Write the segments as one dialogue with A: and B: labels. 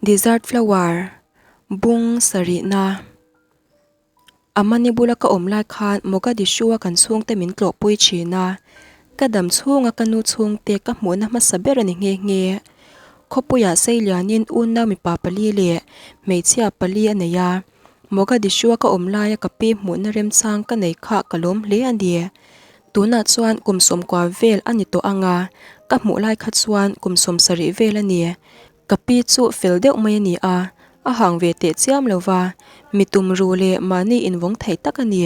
A: Desert Flower, Bung sarihna. Amani bula ka awm lai khan Mogadishu-a kan chhungte min tlawhpui thin a, ka dam chhunga ka nu chhungte ka hmuhna hmasa ber a ni nghe nghe. Khawpuiah Seilianin unau mipa pali leh hmeichhia pali a nei a, Mogadishu-a ka awm laia ka pi hmuhna remchang ka nei kha ka lawm hle a ni. Tunah chuan kum 90 vel a ni tawh ang a, ka hmuh lai kha chuan kum 70 vel a ni. Ka pi chu fel deuh mai a ni a, a hang ve teh chiam lo va, mi tum ru leh mahni invawng thei tak a ni.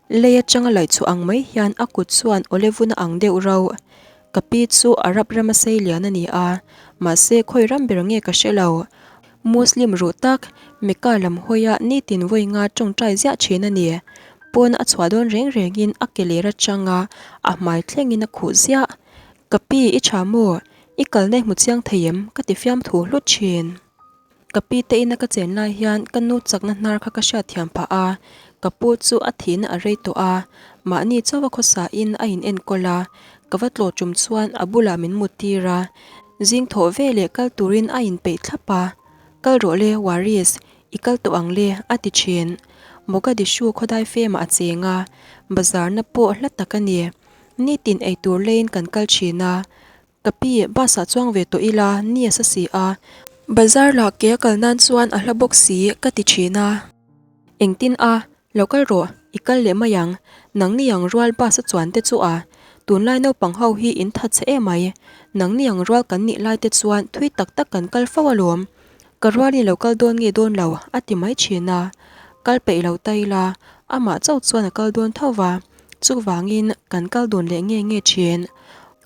A: Lei atanga laih chhuah ang mai hian a kut chuan awlevuna ang deuh rauh. Ka pi chu Arab rama sei lian a ni a, mahse khawi ram ber nge ka hre lo. Muslim ruh tak, Mecca lam hawia nitin vawi nga tawngtai ziah thin a ni. Pawn a chhuah dawn reng rengin a ke ler atanga a hmai thlengin a khuh ziah. Ka pi, i tha maw? I kalna i hmu chiang thei em? Ka ti fiam thu hlut thin. Ka pi te ina ka chen lai hian ka nu chakna hnar kha ka hriat thiam phah a, ka pu chu a thihna a rei tawh a, mahni chauha khawsa in a in enkawl a, ka va tlawh tum chuan a bulah min mut tir a, zing thawh ve leh kal turin a in peih thlap a, Kal rawh le Waris, i kal tawh ang le a ti thin. Mogadishu khawdai femah a cheng a, bazar na pawh hla tak a ni. Nitin eitur leiin kan kal thin a, Ka pi, bus ah chuang ve tawh ila, ni a sa si a. Bazar lah ke a kal nan chuan a hla bawk si, ka ti thin a. Engtin a, lo kal rawh, i kal leh mai ang, nangni ang rual bus a chuan te chu a. Tunlai naupang ho hi in that chhe emai, nangni ang rual kan nih lai te chuan thui tak tak kan kal fo alawm. Ka rual in lo kal dawn nge dawn lo, a ti mai thin a. Kal peih lo ta ila, amah chauh chuan a kal dawn tho va, chuvangin kan kal dun leh nge nge thin.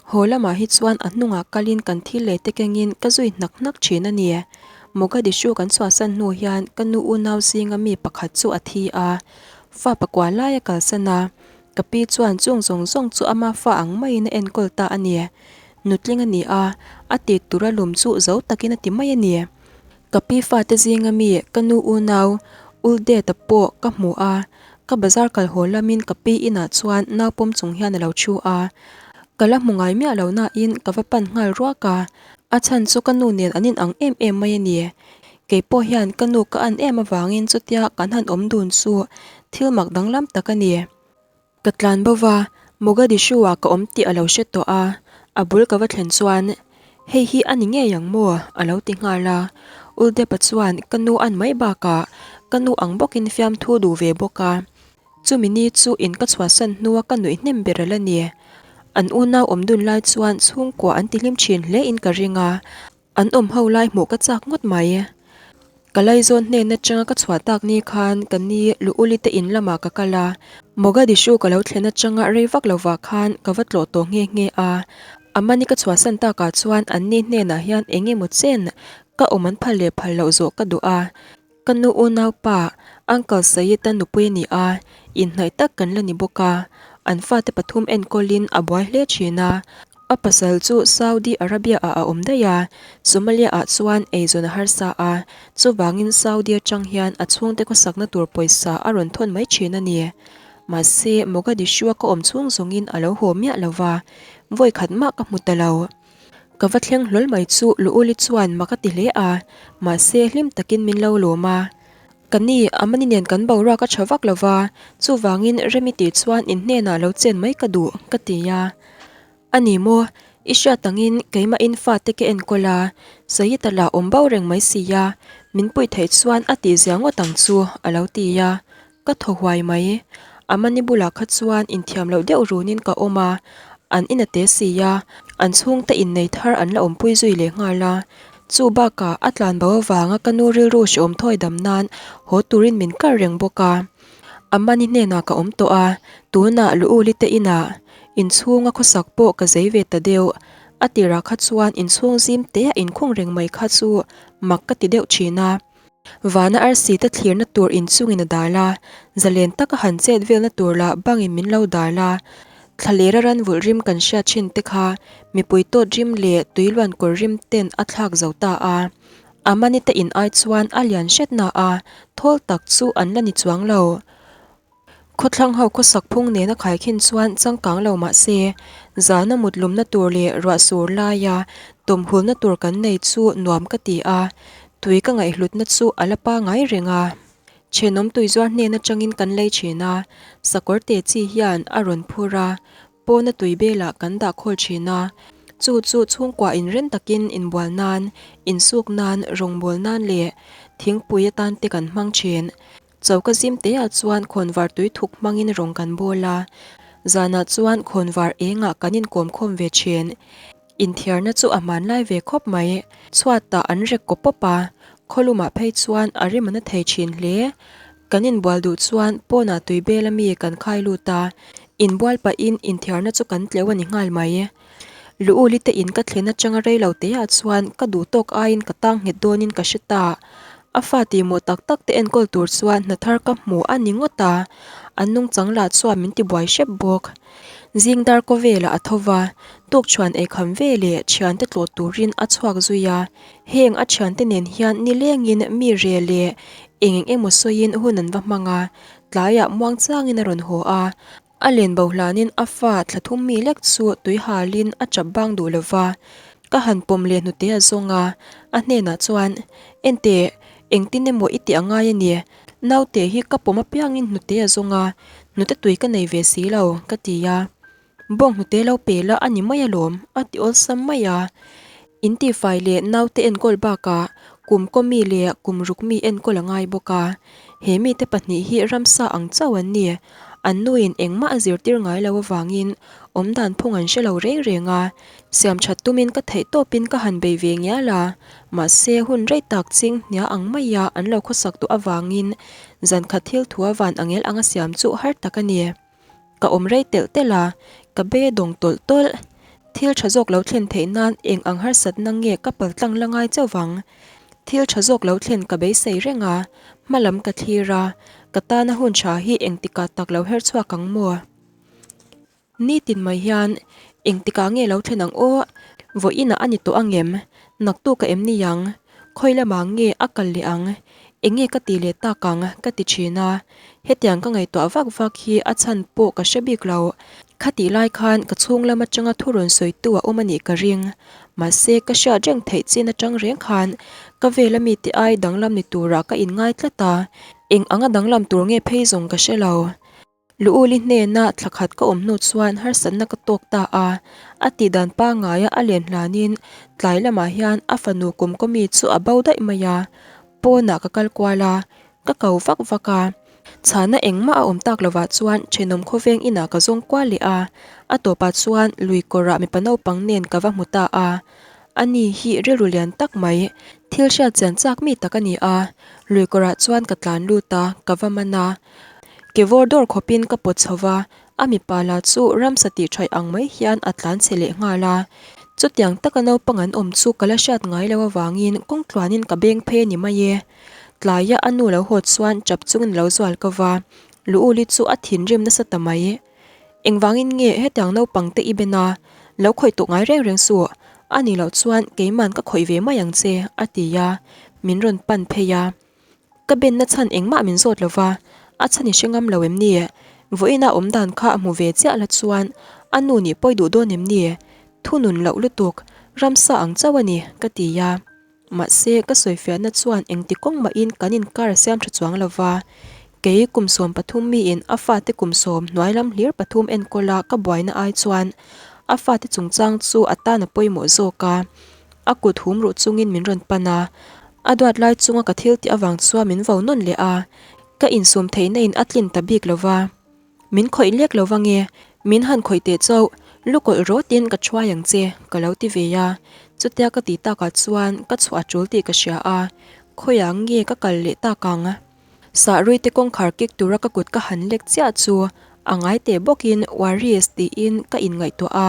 A: Haw lamah hi chuan a hnungah kalin kan thil leh te kengin ka zui hnak hnak thin a ni. Mogadishu kan chhuahsan hnu hian ka nu unau zinga mi pakhat chu a thi a, fa pakua lai a kalsan a, ka pi chuan chung zawng zawng chu ama fa ang maiin a enkawl ta a ni. Nutling a ni a, a tit tura lum chu zo takin a ti mai a ni. Ka pi fate zinga mi ka nu unau Uldeta pawh ka hmu a, ka bazar kal haw lamin ka pi inah chuan nau pawm chung hian a lo thu a. Ka la hmu ngai miah lo nain ka va pan nghal ruak a, a chhan chu ka nu nen an inang em em mai a ni. Kei pawh hian ka nu ka an em avangin chutia kan han awm dun chu thil mak danglam tak a ni. Ka tlan bo va, Mogadishu-ah ka awm tih a lo hre tawh a, a bul ka va thlen chuan, Hei hi a ni ngei ang maw? a lo ti nghal a. Uldepa chuan ka nu an mai bakah ka nu ang bawkin fiamthu duh ve bawk a. Chumi ni chu in ka chhuahsan hnua ka nuih hnem ber a la ni. An unau awm dun lai chuan chhungkua an ti hlim thin hle in ka ring a, An awm ho lai hmuh ka chak ngawt mai. Ka laizawn hnen atanga ka chhuah tak ni khan ka ni Luuli te in lamah ka kal a, Mogadishu ka lo thlen atanga rei vak lovah khan ka va tlawh tawh nghe nghe a. Amani ka chhuahsan takah chuan an ni hnenah hian eng emaw chen ka awm an phal leh phal loh zawh ka duh a. Ka nu unaupa, Uncle Sayed-a nupui a ni a, inhnaih tak kan la ni bawk a. An fate pathum enkawlin a buai hle thin a. A pasal chu Saudi Arabia-ah a awm daih a, Somalia-ah chuan eizawn a harsa a, chuvangin Saudi atang hian a chhungte khawsakna tur pawisa a rawn thawn mai thin a ni. Mahse, Mogadishu-a ka awm chhung zawngin a lo haw miah lo va, vawi khat mah ka hmu ta lo. Ka va thleng hlawl mai chu Luuli chuan mak a ti hle a, mahse hlim takin min lo lawm a. Ka ni, Amani nen kan boruak a tha vak lo va, chuvangin Remi tih chuan in hnenah lo chen mai ka duh, ka ti a. A ni maw, i hriat angin keimahin fate ka enkawl a, Sayita lah awm bo reng mai si a, min puih theih chuan a tihzia ngawt ang chu, a lo ti a. Ka thaw huai mai. Amani bulah kha chuan inthiam loh deuh runin ka awm a, an in a te si a, an chhungte innei thar an la awmpui zui leh nghal a. Chu bakah a tlan bo avanga ka nu rilru hreawm thawi dam nan haw turin min kar reng bawk a. Amani hnenah ka awm tawh a, tunah Luuli te inah inchhunga khawsak pawh ka zei ve ta deuh. A tirah kha chuan inchhung zim tea inkhung reng mai kha chu mak ka ti deuh thin a. Vana arsi te thlirna tur inchungin a dal a, zalen taka han chet velna tur lah bangin min lo dal a. Thlalera ran vulh rim kan hriat thin te kha mipui tawt rim leh tui luan kawr rim ten a thlak zo ta a. Amani te in ai chuan a lian hret na a, thawl tak chu an la ni chuang lo. Khawthlang ho khawsak phung nena khaikhin chuan changkang lo mah se, zana mut lumna tur leh ruah sur laia tawmhulna tur kan nei chu nuam ka ti a. Tui ka ngaihhlutna chu a la pangai reng a. Thenawm tui zuar hnen atangin kan lei thin a, sakawr te chi hian a rawn phur a, pawna tui belah kan dah khawl thin a. Chu chu chhungkua inren takin inbual nan, insuk nan, rawngbâwl nan leh thingpui atan te kan hmang thin. Choka zim teah chuan khawnvar tui thuk hmangin rawng kan bawl a, zanah chuan khawnvar engah kan inkawm khawm ve thin. Inthiarna chu a hmanlai ve khawp mai. Chhuatah an rek kaw pawp a, khawlumah phei chuan a rim a na thei thin hle. Kan inbual duh chuan pawnah tui bel ami kan khai lut a, inbual pahin inthiarna chu kan tleu a ni nghal mai. Luuli te in ka thlen atanga rei lo teah chuan ka duh tawk aiin ka tang nghet dawnin ka hre ta. A fa tihmawh tak tak te enkawl tur chuan hna thar ka hmu a ni ngawt a, an nungchang lah chuan min tibuai hrep bawk. Zing dar kaw velah a tho va, tukchhuan eikham ve leh thiante tlawh turin a chhuak zui a. Heng a thiante nen hian nilengin mi rel leh eng eng emaw sawiin hun an va hmang a, tlaiah muangchangin a rawn haw a. A len bo hlanin a fa thla thum mi lek chu tui halin a chap bang duh lo va, ka han pawm leh hnute a zawng a, a hnenah chuan, Enteh, engtin emaw i tih a ngai a ni, naute hi ka pawm apiangin hnute a zawng a, hnute tui ka nei ve si lo, ka ti a. Bawng hnute lo pe la a ni mai alawm, a ti awlsam mai a. In tihfai leh naute enkawl bakah kum kaw mi leh kum ruk mi enkawl a ngai bawk a. He mite pahnih hi ramsa ang chauh an ni. An nuin engmah a zirtir ngai lo avangin awmdan phung an hre lo reng reng a. Siam that tumin ka theih tawpin ka han bei ve ngial a, mahse hun rei tak ching hnia ang maia an lo khawsak duh avangin zan khat thil thua van angel anga siam chu har tak a ni. Ka awm rei telh telh a, ka be dawng tawlh tawlh. Thil tha zawk lo thlen theih nan eng ang harsatna nge ka paltlang la ngai chauh vang? Thil tha zawk lo thlen ka beisei reng a, hma lam ka thlir a, ka tana hun tha hi engtikah tak lo her chhuak ang maw? Nitin mai hian engtikah nge lo thlen ang aw? Vawiinah a ni tawh ang em? Naktuk a em ni ang? Khawi lamah nge a kal leh ang? Enge ka ti leh tak ang? ka ti thin a. Hetiang ka ngaihtuah vak vak hi a chhan pawh ka hre bik lo. Khatih lai khan ka chhung lam atanga thu rawn sawitu a awm a nih ka ring. Mahse ka hriat reng theih chin atang reng khan ka vela mite ai danglam ni turah ka inngai tlat a. Eng anga danglam tur nge phei zawng ka hre lo. Luuli hnena thla khat ka awm hnu chuan harsatna ka tawk ta a, a tih dan pangaia a len hlanin tlai lamah hian a fanu kumkawmi chu a bo daih mai a, pawnah ka kal kual a, ka ko vak vak a. Chhana engmah a awm tak lovah chuan thenawm khawveng inah ka zawng kual leh a, a tawpah chuan lui kawrah mipa naupang nen ka va hmu ta a. Ani hi rilru lian tak mai, thil hriat chian chak mi tak a ni a, lui kawrah chuan ka tlan lut a, ka va man a. Ke vawr dawr khawpin ka pawt chho va, a mipa la chu ramsa tih thaih ang mai hian a tlan chhe leh nghal a. Chutiang taka naupang an awm chu ka la hriat ngai lo avangin kawng tluanin ka beng phei a ni mai e. Tlaia a nu lo haw chuan tap chungin a lo zual ka va, Luuli chu a thinrim nasa ta mai. Engvangin nge hetiang naupang te i ben a, lo khawih tawh ngai reng reng suh, a nih loh chuan keiman ka khawih ve mai ang che, a ti a, min rawn pan phei a. Ka benna chhan engmah min zawt lo va, a chhan i hre ngam lo em ni? Vawiina awm dan kha a hmu ve chiah la chuan a nu nih pawi duh dawn em ni? Thunun loh lutuk, ramsa ang chauh a ni, ka ti a. Mahse, ka sawifiahna chuan engti kawng mahin kan inkar a siam tha chuang lo va. Kei kum 13 miin a fate kum sawm hnuai lam hlir pathum enkawla ka buaina ai chuan a fate chungchang chu a tan a pawimawh zawk a. A kut hum ruh chungin min rawn pan a, a duat lai chunga ka thil tih avang chuan min vo nawn leh a, ka insum theihna in a tlin ta bik lo va. Min khawih lek lo va nge, min han khawih teh chauh, lu kawlh rawtin ka thuai ang che, ka lo ti ve a. Chutia ka tih takah chuan ka chhuah a tul tih ka hria a, khawiah nge ka kal leh tak ang? Sahruite kawngkhar kik tura ka kut ka han lek chiah chu a ngai teh bawkin Waris tiin ka inngaihtuah a,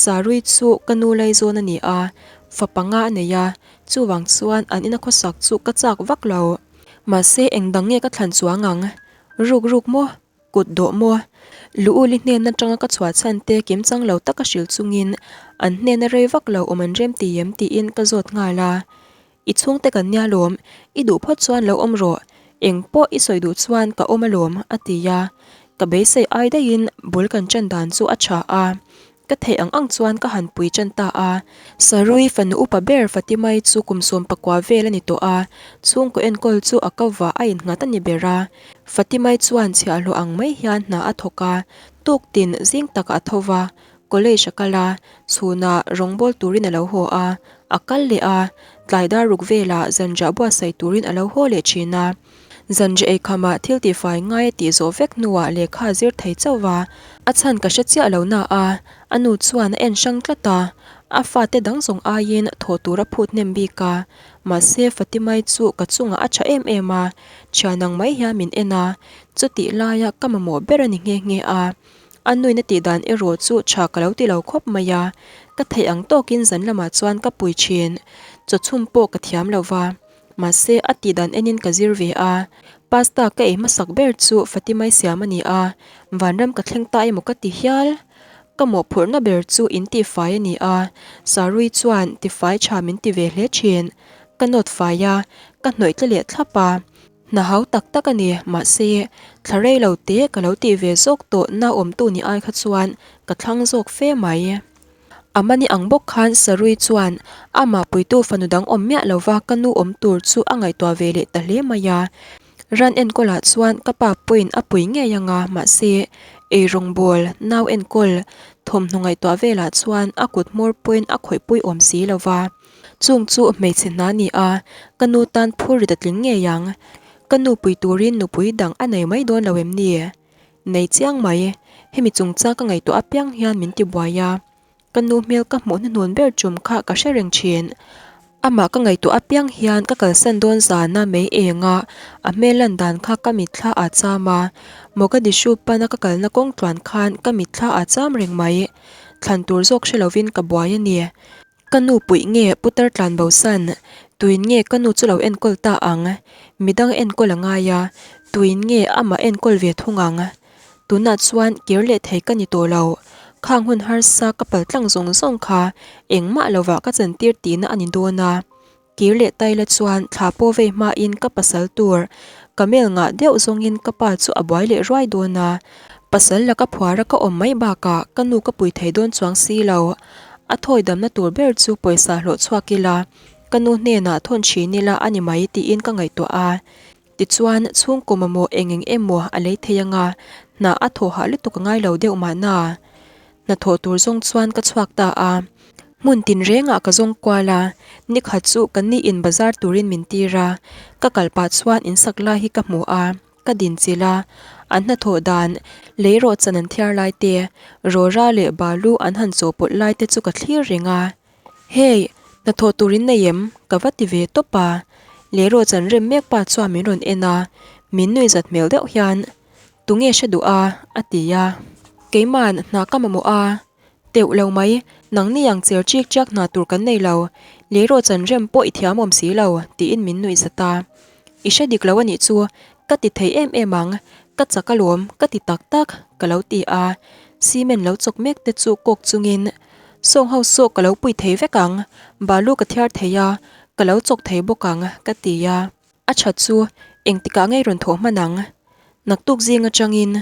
A: Sahrui chu ka nu laizawn a ni a, fa panga a nei a, chuvang chuan an ina khawsak chu ka chak vak lo. Mahse eng dang nge ka thlan chuang ang? Ruk ruk maw? Kut dawh maw? Luuli hnen atanga ka chhuah chhan te kim chang lo taka hrilh chungin an hnena rei vak lo awm an rem ti em tiin ka zawt nghal a. I chhungte kan nia lawm, i duh phawt chuan lo awm rawh, eng pawh i sawi duh chuan ka awm alawm, a ti a. Ka beisei ai daihin bul kan ṭan dan chu a ṭha a. Ka theih ang ang chuan ka han pui tan ta a. Sarui fanu upa ber Fatimai chu kum 19 vel a ni tawh a, chhungkaw enkawl chu a kavah a innghat a ni ber a. Fatimai chuan chhiahhlawh ang mai hian hna a thawk a, tuk tin zing takah a tho va, college a kal a, chhunah rawngbawl turin a lo haw a, a kal leh a, tlai dar ruk velah zanriah buatsaih turin a lo haw leh thin a. Zanriah eikhama thil tihfai ngai a tih zawh vek hnuah lehkha a zir thei chauh va, a chhan ka hre chiah lo na a, a nu chuan a en hrang tlat a, a fate dang zawng aiin thawh tur a phut hnem bik a, mahse Fatimai chu ka chungah a tha em em a, thian ang mai hian min en a, chutih laia ka mamawh ber a ni nghe nghe a, a nuin a tih dan erawh chu tha ka lo ti lo khawp mai a, ka theih ang tawkin zan lamah chuan ka pui thin, chawchhum pawh ka thiam lo va. Mahse, a tih dan enin ka zir ve a. Pasta ka ei hmasak ber chu Fatimai siam a ni a, vanram ka thleng ta emaw ka ti hial. Ka mawhphurhna ber chu in tihfai a ni a, Sarui chuan tifai tha min ti ve hle thin. Ka nawt fai a, ka hnawih tle leh thlap a. Hna hau tak tak a ni, mahse, thla rei lo te ka lo tih ve zawk tawh na awmtu ni ai kha chuan ka thlang zawk fe mai. A mani ang bawk khan Sarui chuan amah puitu fanu dang awm miah lova ka nu awm tur chu a ngaihtuah ve leh ta hle mai a. Ran enkawlah chuan ka pa pawhin a pui ngei ang a, mahse, eirawngbawl, nau enkawl, thawmhnaw ngaihtuah velah chuan a kut hmawr pawhin a khawihpui awm si lova. Chung chu hmeichhe hna ni a, ka nu tan phurrit a tling ngei ang. Ka nu pui turin nupui dang a nei mai dawn lo em ni? Nei chiang mai, hemi chungchang ka ngaihtuah apiang hian min ti buai a, ka nu hmel ka hmuh hnuhnun ber tum kha ka hre reng thin. Amah ka ngaihtuah apiang hian ka kalsan dawn zana mei eng a, a hmel lan dan kha ka mitthla ah cham a, Mogadishu pana ka kalna kawng tluan khan ka mitthla ah cham reng mai. Thlan tur zawk hre lovin ka buai a ni. Ka nu puih nge putar tlan bo san? Tuin nge ka nu chu lo enkawl ta ang? Midang enkawl a ngai a, tuin nge amah enkawl ve thung ang? Tunah chuan kir leh thei ka ni tawh lo. Khang hun harsa ka pal tlang zawng zawng kha engmah lovah ka chantir tihna a ni dawn a. Kir leh Taila chuan thla pawh vei hmain ka pasal tur ka mel ngah deuh zawngin ka pa chu a buai leh ruai dawn a, pasal laka phuara ka awm mai bakah ka nu ka pui thei dawn chuang si lo. A thawi damna tur ber chu pawisa hlawh chhuak ila, ka nu hnenah thawn thin ila a ni mai tiin ka ngaihtuah a. Tichuan, chhungkaw mamawh eng eng emaw a lei thei anga, hna a thawh hah lutuk a ngai lo deuh mahna. Hnathawh tur zawng chuan ka chhuak ta a, hmun tinrengah ka zawng kual a, nikhat chu ka ni in bazar turin min tir a, ka kal pah chuan in sak lai hi ka hmu a, ka din chilh a, an hnathawh dan, lei rawh chan an thiar lai te, rawra leh balu an han chawhpawlh lai te chu ka thlir reng a. Hey, hnathawh tur in nei em? Ka va ti ve tawp a, lei rawh chan rem mek pa chuan min rawn en a, min nuih zat hmel deuh hian, Tunge hre duh a? a ti a. Keima'n hna ka mamawh a, teuh lo mai, nangni ang cher chik chiak hna tur kan nei lo, lei rawh chan rem pawh i thiam awm si lo, tiin min nuih zat a. I hre dik lo a nih chu, ka ti thei em em ang, ka chak alawm, ka ti tak tak, ka lo ti a. Cement lo chawk mek te chu kawk chungin, Sawng ho saw ka lo pui thei vek ang, balu ka thiar thei a, ka lo chawk thei bawk ang, ka ti a. A that chu engtikah ngei rawn thawh hman ang? Naktuk zing atangin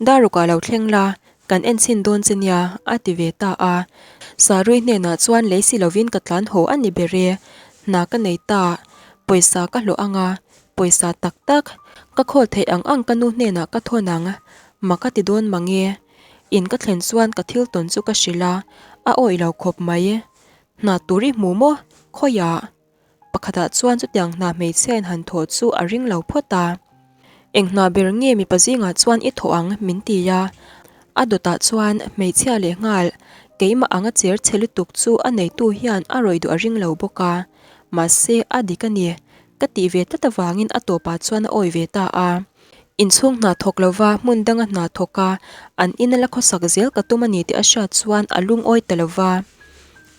A: Darukah lo thleng la, kan en chhin dawn che nia, a ti ve ta a. Sarui hnenah chuan lei si lovin ka tlan haw a ni ber e. Hna ka nei ta, pawisa ka hlawh ang a, pawisa tak tak ka khawl theih ang ang ka nu hnenah ka thawn ang, mak a ti dawn mang e. In ka thlen chuan ka thil tawn chu ka hrilh a, a awih lo khawp mai. Hna tur i hmu maw? Khawiah? Pakhatah chuan chutiang hna hmeichhia in han thawh chu a ring lo phawt a. Eng hna ber nge mipa zingah chuan i thawh ang min ti a. A dawtah chuan hmeichhia leh nghal keimah anga cher chhe lutuk chu a neitu hian a rawih duh a ring lo bawk a. Mahse a dik a ni. Ka tih ve tlat avangin a tawpah chuan a awi ve ta a. Inchhung hna thawk lova hmun danga hna thawk a an ina la khawsak zel ka tum a ni tih a hriat chuan a lungawi ta lova.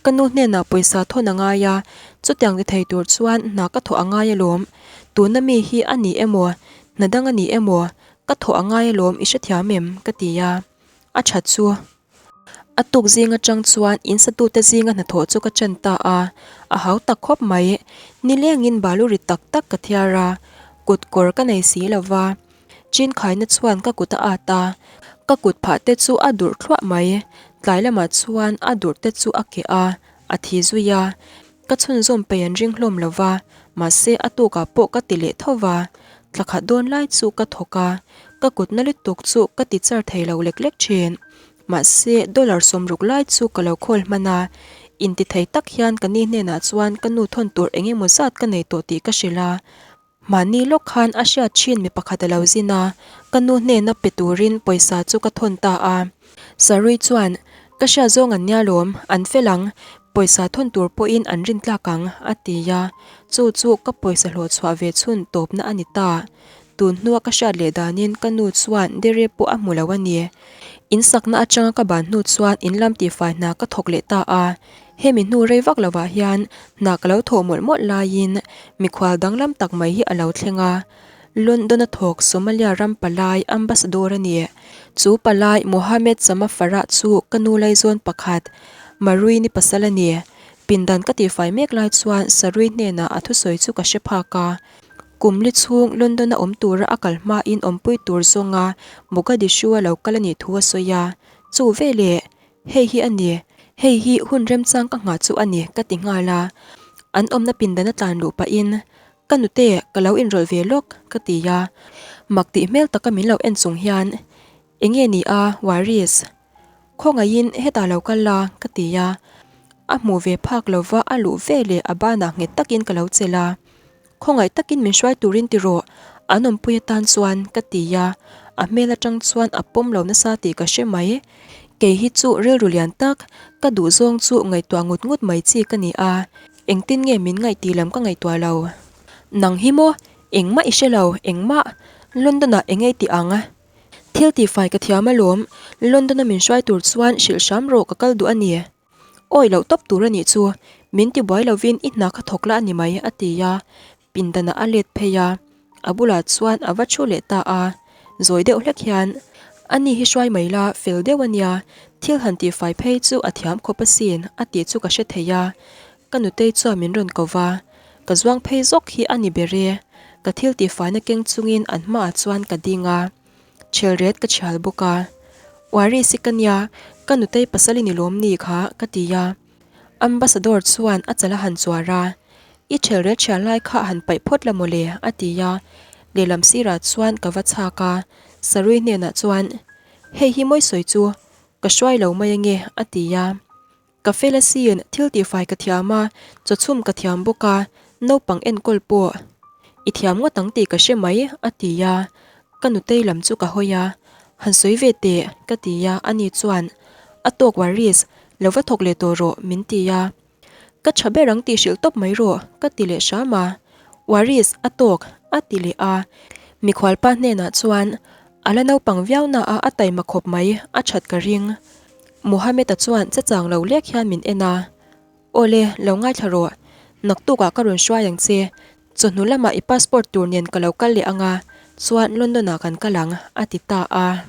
A: Ka nu hnenah pawisa thawn a ngai a, chutiang ti thei tur chuan hna ka thawh a ngai alawm. Tuna mi hi a ni emaw, hna dang a ni emaw, ka thawh a ngai alawm i hrethiam em? ka ti a, a that chu. A tuk zing atang chuan in satute zinga hnathawh chu ka chan ta a, a hau tak khawp mai. Nilengin balu ri tak tak ka thiar a, kut kawr ka nei si lo va. Chin khaina chuan ka kut a at a, ka kut phah te chu a durh thluah mai. Tlai lamah chuan a durh te chu a keh a, a thi zui a. Ka chhunzawm peih an ring hlawm lo va, mahse a tukah pawh ka ti leh tho va. Thla khat dawn lai chu ka thawk a, ka kutna lutuk chu ka ti char thei lo lek lek thin. Mahse dollar 60 lai chu ka lo khawl hman a, intithei tak hian ka ni hnenah chuan ka nu thawn tur eng emaw zat ka nei tawh tih ka hrilh a. Mahni lawk khan a hriat thin mi pakhat a lo zin a, ka nu hnena pe turin pawisa chu ka thawn ta a. Sarui chuan, Ka hriat zawng an nia lawm, an fel ang, pawisa thawn tur pawhin an rin tlak ang, a ti a. Chu chu ka pawisa hlawh chhuah ve chhun tawpna a ni ta. Tun hnua ka hriat leh danin ka nu chuan dere pawh a hmu lo a ni. In sakna atanga ka ban hnu chuan in lam tihfai hna ka thawk leh ta a. Hemi hnu rei vak lovah hian hna ka lo thawh mawlh mawlh laiin mikhual danglam tak mai hi a lo thleng a. London-a thawk Somalia ram palai ambassador a ni. Chu palai Mohamed Sama Farah chu ka nu laizawn pakhat Maruini pasal a ni. Pindan ka tihfai mek lai chuan Sarui hnenah a thusawi chu ka hre phak a. Kum li chhung London-a awm tura a kal hmain awmpui tur zawnga Mogadishu-a lo kal a nih thu a sawi a. Chu veleh Hei hi a ni, hei hi hun remchang ka nghah chu a ni ka ti nghal a. An awmna pindan a tlan luh pahin, Ka nute, ka lo inrawlh ve lawk, ka ti a. Mak tih hmel taka min lo en chung hian, Enge ni a, Waris? Khawngaihin hetah lo kal la, ka ti a. A hmuh ve phak lova a luh ve leh a banah nghet takin ka lo chelh a. Khawngaih takin min hruai turin ti rawh, an awmpui atan chuan ka ti a, a hmel atang chuan a pawm lo nasa tih ka hre mai. Kei hi chu rilru lian tak, ka duh zawng chu ngaihtuah ngut ngut mai chi ka ni a, engtin nge min ngaih tih lam ka ngaihtuah lo. Nang hi maw? Engmah i hre lo, engmah. London-ah eng ei tih ang? Thil tihfai ka thiam alawm, London-a min hruai tur chuan hrilh hram rawh ka kal duh a ni. Awi loh tawp tur a nih chu, min ti buai lovin i hna kha thawk la a ni mai, a ti a. Pindanah a let phei a, a bulah chuan a va thu leh ta a. Zawi deuh hlek hian, Ani hi hruai mai la, fel deuh a nia, thil han tihfai phei chu a thiam khawp asin, a tih chu ka hre thei a. Ka nutei chuan min rawn ko va, ka zuang phei zawk hi a ni ber e. Ka thil tihfaina keng chungin an hmaah chuan ka ding a. Chhel ret ka chhial bawk a. Uari si ka nia, ka nutei pasal i ni lawm ni kha, ka ti a. Ambassador chuan a chal a han chuar a, I chhel ret chhial lai kha han paih phawt la mawle, a ti a. Lehlam sirah chuan ka va chhak a, Sarui hnenah chuan, Hei hi mawi sawi chu, ka hruai lo mai ange, a ti a. Ka fel asin, thil tihfai ka thiam a, chawchhum ka thiam bawk a, naupang enkawl pawh i thiam ngawt ang tih ka hre mai, a ti a. Ka nutei lam chu ka hawi a, Han sawi ve teh, ka ti a, ani chuan, A tawk Waris, lo va thawk leh tawh rawh, min ti a. Ka tha ber ang tih hrilh tawp mai rawh, ka ti leh hram a. Waris, a tawk, a ti leh a. Mikhualpa hnenah chuan, A la naupang viau na a, a taima khawp mai, a that ka ring. Mohammed-a chuan chechang lo lek hian min en a, Awle, lo ngaithla rawh. Naktukah ka rawn hruai ang che. Chawhnu lamah i passport tur nen ka lo kal leh ang a, chuan London-ah kan kal ang, a ti ta a.